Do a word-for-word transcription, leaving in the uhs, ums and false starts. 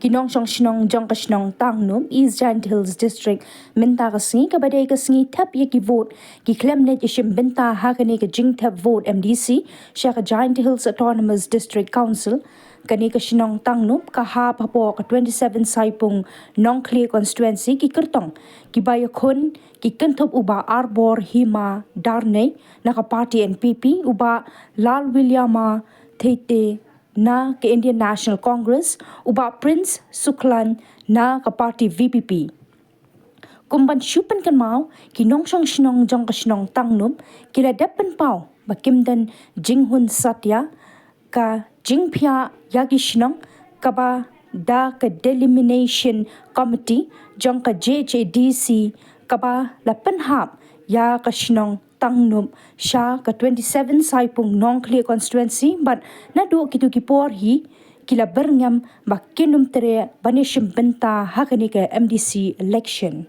Nongshong shnong jong ka shnong Tangnup, East Jaintia Hills District, mynta ka sngi kaba dei ka sngi thep ïa ki vote, ki khlem leit ïashim bynta ha kane ka jingthep vote M D C sha ka Jaintia Hills Autonomous District Council. Kane ka shnong Tangnup ka hap hapoh ka twenty-seven Saipung Nongkhlieh constituency. Ki kyrtong kiba ïakhun ki kynthup u Bah Arbor Hima Darnei na ka party N P P, u Bah Lalwiliama Theite na ka Indian National Congress, u Bah Prince Sukhlain na ka party V P P. Kum ban shu pynkynmaw, ki nongshong shnong jong ka shnong Tangnup ki la dep pynpaw ba kim don jinghun satia ka jingphiah ïa ki shnong kaba da ka Delimitation Committee jong ka J H A D C kaba la pynhap ïa ka shnong Tangnup sha ka twenty-seven Saipung Nongkhlieh constituency, bad naduh kito ki por hi ki la byrngem ba kin ym treh ban ïashim bynta ha kane ka M D C election.